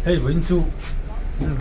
Hei vawiin chu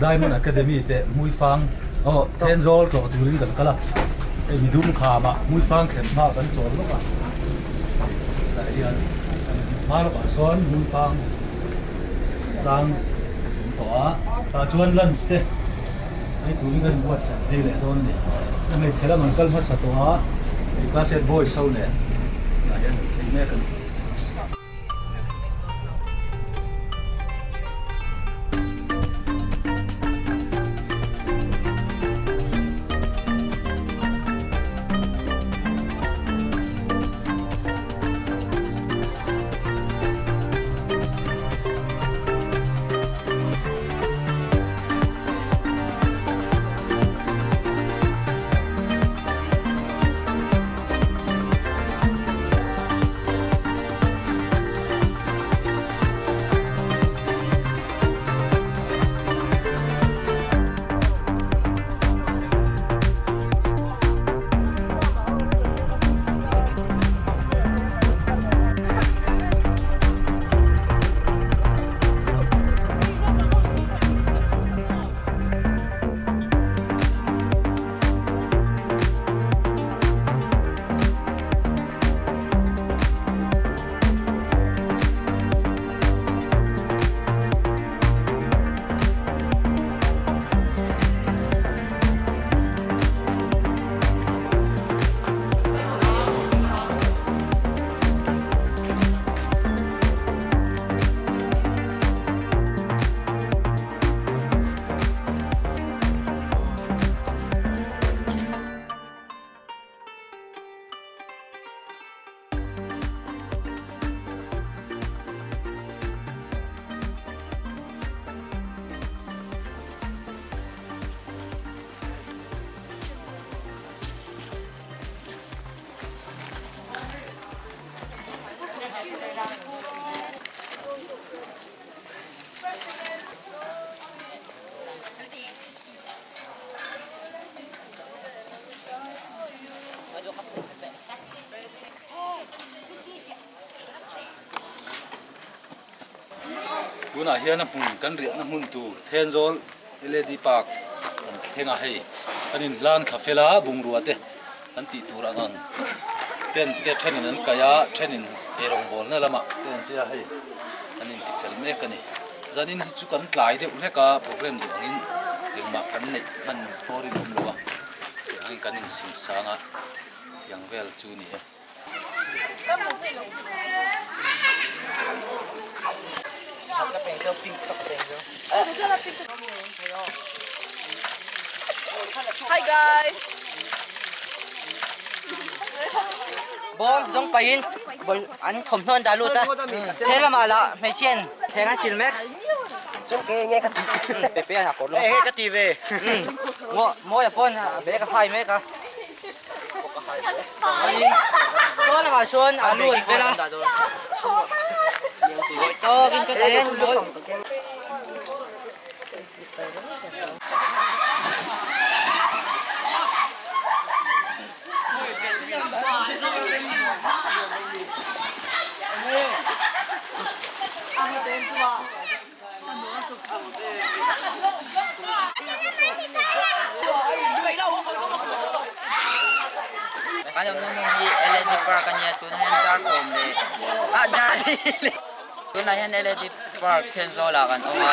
Diamond Academy te Hmuifang aw Thenzawl tlawh turin kan kal a, hei midum khamah Hmuifang thlen hma kan chawl lawk a, tah hian hma lawkah sawn Hmuifang tlang awm tawh a, tah chuan lunch te hei turin kan inbuatsaih phei leh dawn a ni. Hmeichhe lam an kal hmasa tawh a, hei class eight boys ho nen tah hian an phei mek a ni. Tunah hian a hmun kan riahna hmun tur Thenzawl LED Park kan thleng a hei kan inhlang thla fel a bungrua te kan tih tur ang ang tent te thenin an kaih a thenin eirawngbawlna lamah te an che a hei an inti fel mek a ni. Zanin hi chu kan tlai deuh hlek a program duh angin engmah kan neih hman pawrin a awm lo a tih angin kan insing sang a tiang vel chu a ni e. Hi guys. Bawm zawng pahin an thawmhnaw an dah lut a he lamah lah hmeichhiain thleng an sil mek pe pe a kawr lawng he ka ti ve mawi a pawn a bag a hai mek a chuan lamah chuan alu an vel a tawkin chuan Kan awmna hmun hi LED park a nia tunah hian dar sawm leh ah dar tunah hian LED park Thenzawl ah kan awm a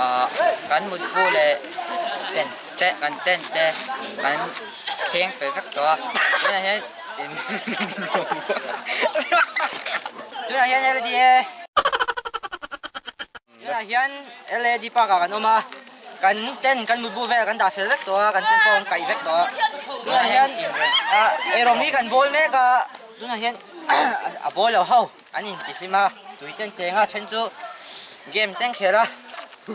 ah kan mutbu leh tent te kan tent te kan thleng fe vek tawh a tunah hian tunah hian LDA tunah hian LAD park ah kan awm a kan tent kan mutbu vel kan dah fel vek tawh a kan tent pawh an kaih vek tawh a tunah hian ah eirawng hi kan bawl mek a tunah hian a bawl lo ho. An intihlim a, tui ten cheng a, then chu game te an khel a.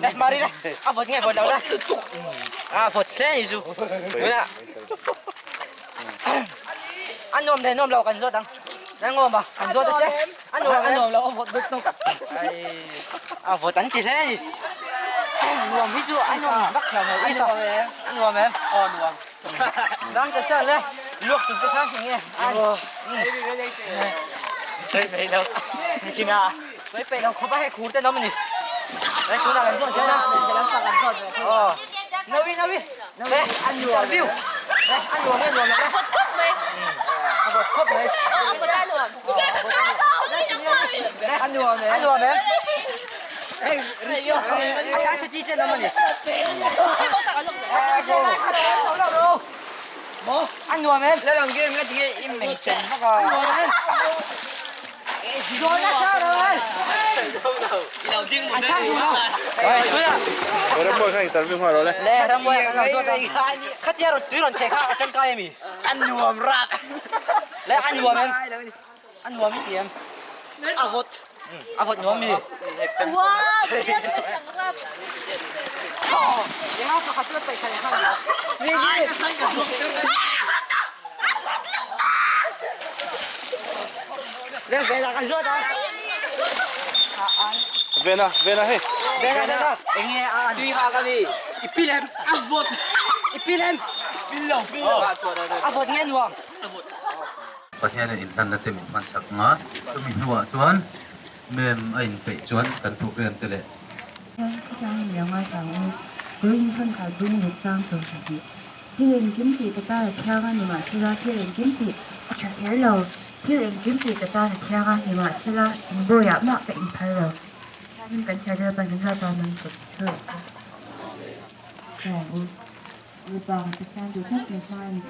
Le mari le, a vawt nge vawt lo le. A vawt hle ni chu. Tunah a nuam le nuam lo kan zawt ang. Nan ngawm a, kan zawt a che. A nuam a nuam lo a vawt vek tawk. A vawt an ti hle ni. Nuam hi chu a nuam vak thiam lo isa. A nuam em? Aw nuam. Dang ta sel le. Luak chung te khan enge. Sawi peih lo. Kina. Sawi peih lo khawp a hei khur te an awm a ni. Lai tunah kan zawt zel a. Aw. Nawi nawi. Le an interview. Le a nuam e nuam lo le. A vawt khawp mai. A vawt khawp mai. Aw a vawt a nuam. Le a nuam e. A nuam em. A tlan chhe ti chen awm a ni. A nuam em. Lalawm game nga tinge i meng sen vak a. A nuam em. Vena, Vena hei. Vena, Vena. Enge a tui ha ka ni. I pilem a vawt. I pilem. Pil lo, pil lo. A vawt nge nuam. Pathianin inhlanna te min hmansak nga chumi hnuah chuan mem a inpeih chuan kan program te leh. Chuan khawtlang in lo ngaithla ang u, Vawiin thawnkhar bung ruk tlang 12. Thil engkim tih ka tan a thiang a, nimahsela thil engkim tih a tha kher lo. Thil engkim tih ka tan a thiang a, nimahsela inbawiah mah ka inphal lo. Thianin kan chhiar deuh pan kan zat a, man kawt thu rawh se. Hria ang u. Mipa kan Pathian duh tlat mai hma a ni.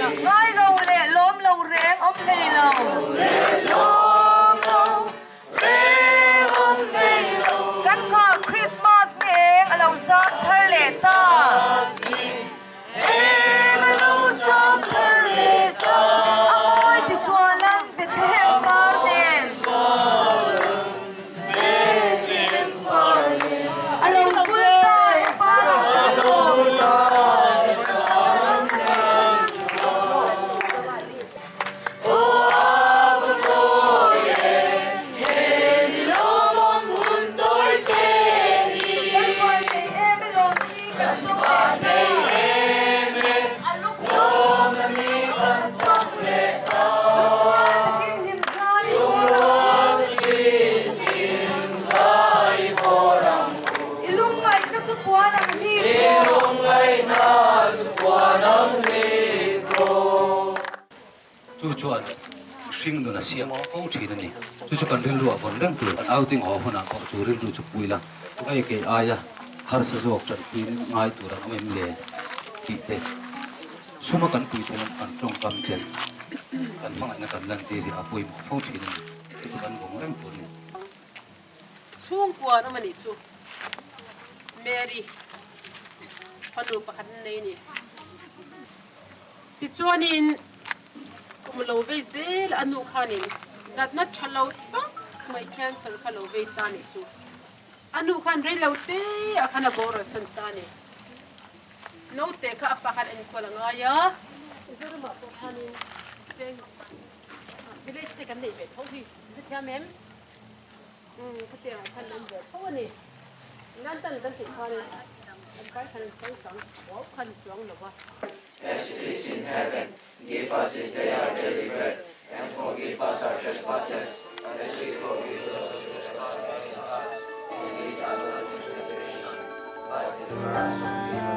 Ngai lo leh lawm lo reng awm hlei lo. Lawm lo reng awm hlei lo. Kan nghah Christmas ni eng a lo zam thar leh ta. Eng a lo zam thar leh ta. A mawi tichuan an Bethlehem par nen. A lo vul ta e par ang Kan van nei em e lawm ni kan tawng leh ta. Lungrual takin hlim zai bawr ang u. I lungngaihna chu puan ang hlip rawh. Chu chuan hring nun a siam fo thin a ni. Chu chu kan rilru a vawn reng tur. Kan outing haw hunah pawh chu rilru chu pui la, hei kei aia harsa zawk tanpui ngai tur an awm em le tih te suma kan pui theih kan tawngkam tel kan hmangaihna kan lantir hi a pawimawh fo thin a ni. Chu chu kan vawng reng tur a ni. Chhungkua an awm a nih chu Mary fanu pakhat an nei a ni. Tichuanin kum lo vei zel a nu khanin natna tha lo tak mai cancer kha lo vei ta a nih chu. A nu khan rei lo te ah khan a boral san ta a ni. Naute kha a pa khan a enkawl a ngai a. Mizoramah pawh khanin veng village te kan neih ve tho hi i hrethiam em? Umm khatiang ah khan an ve tho a ni. London kan tih khanin an vai khan an changkang uau khan chuang lo va. As it is in heaven, give us this day our daily bread, and forgive us our trespasses, as we forgive those who trespass against us. And lead us not into temptation, but deliver us from evil.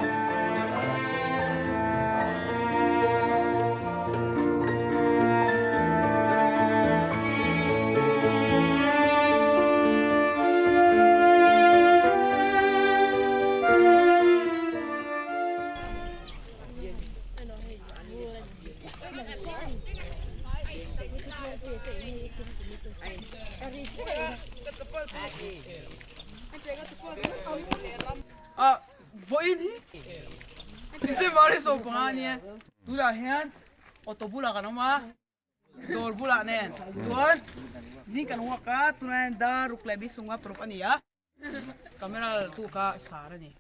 Ah, vawiin hi December hi 15 a nia. Tunah hian auto bulah kan awm a, dawr bulah nen chuan zing kan walk a, tunah hian dar ruk leh bi sunga paruk a ni a. Camera la tu kha sar a ni.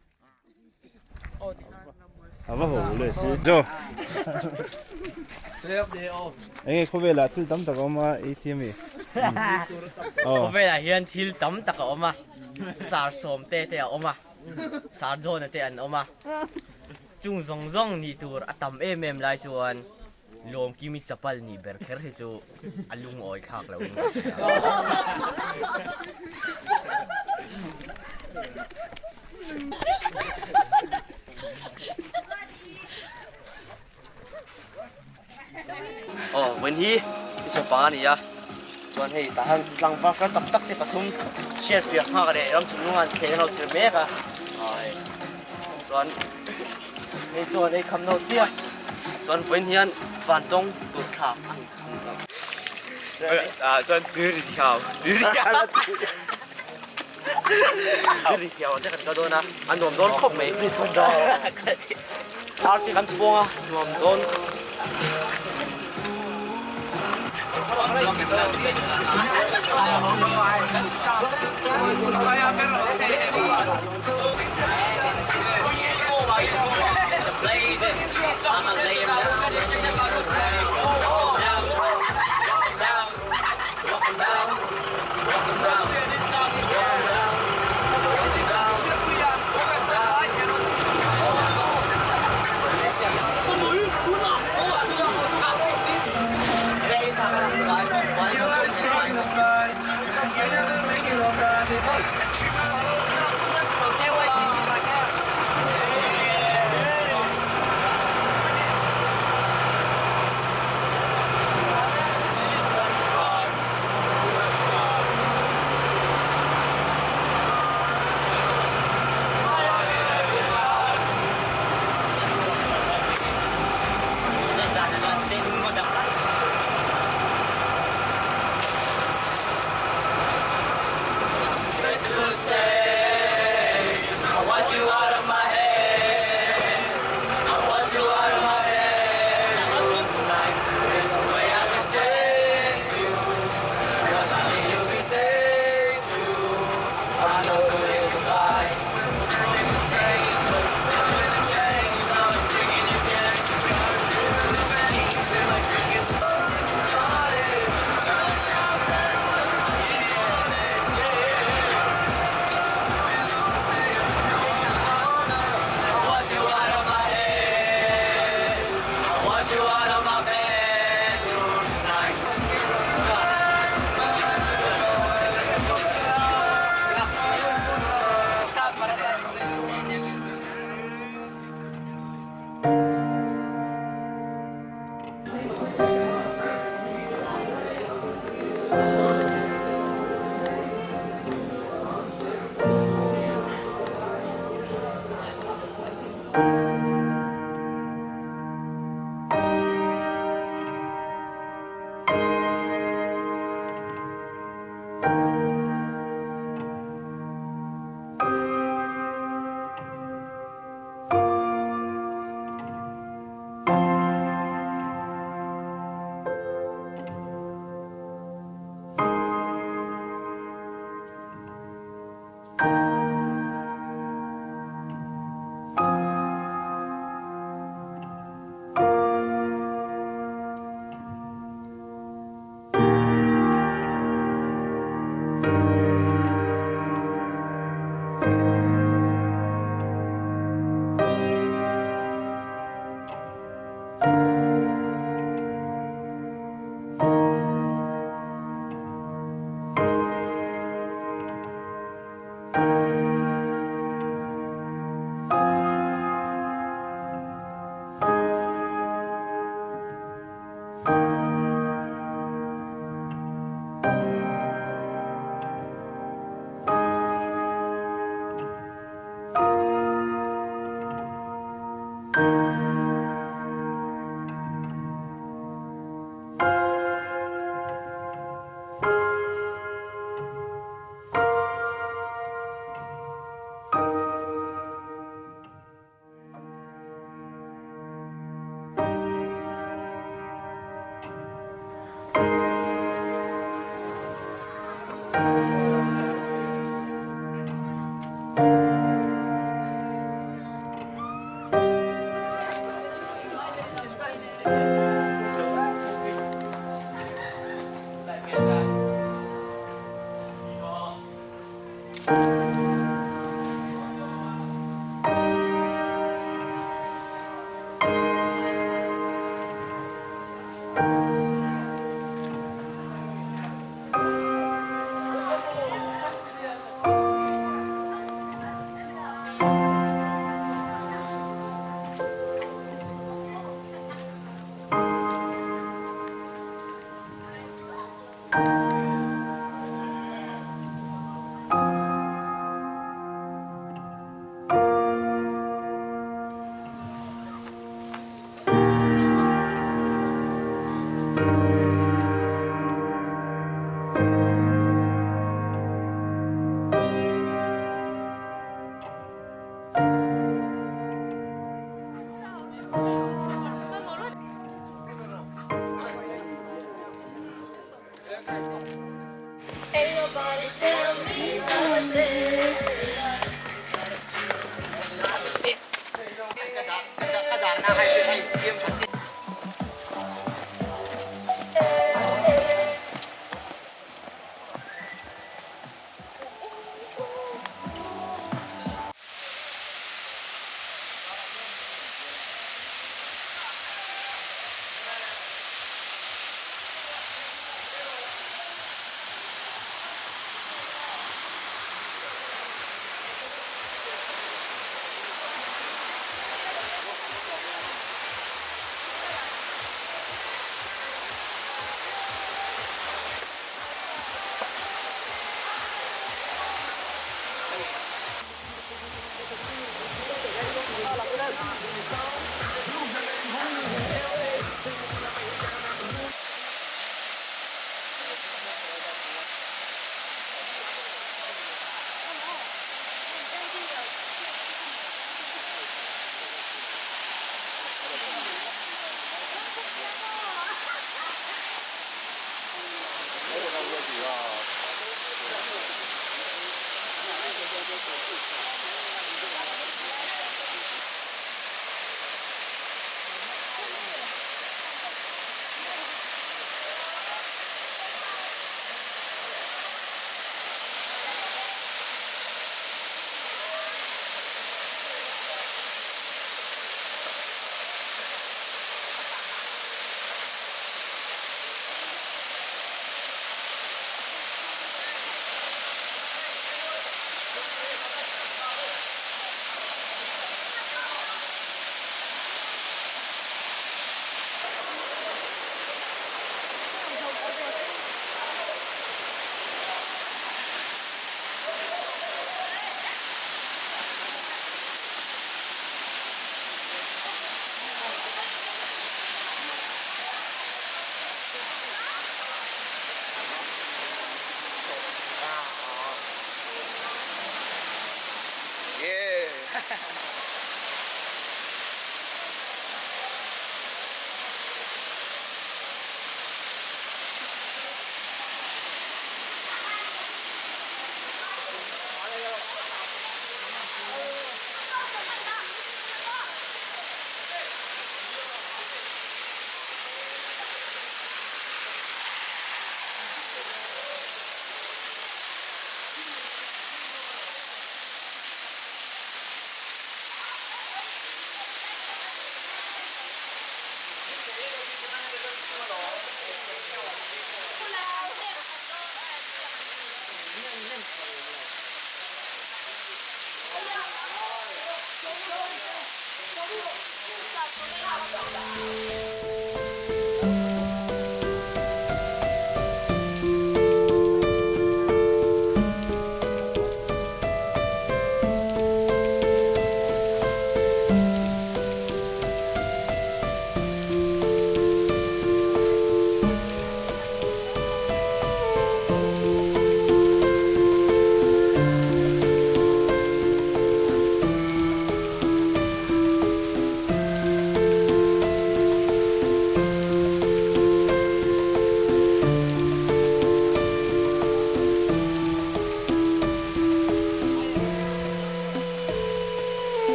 Aw tikhan A va ho le si. Jo. Enge khawvelah thil tam tak a awm a ATM i. Khawvelah hian thil tam tak a awm a, sar sawm te te a awm a, sar John-a te an awm a. Chung zawng zawng nih tur a tam em em lai chuan Lawmkimi chapal nih ber kher hi chu a lungawi thlak lo in ka hria. Aw vawiin hi i sawpa a ni a chuan hei tah hian tlangval kar tak tak te pathum hriat fiah nghak leh ram chhung lung an thleng an lo zir mek a hei chuan hei chuan ei kham lo chiah chuan vawiin hian van tawng tur thla a ni ah chuan tui ri thiau tui ri thiau tui ri thiau te kan kal dawn a a nuam dawn khawp mai Ar te kan pawng a nuam dawn.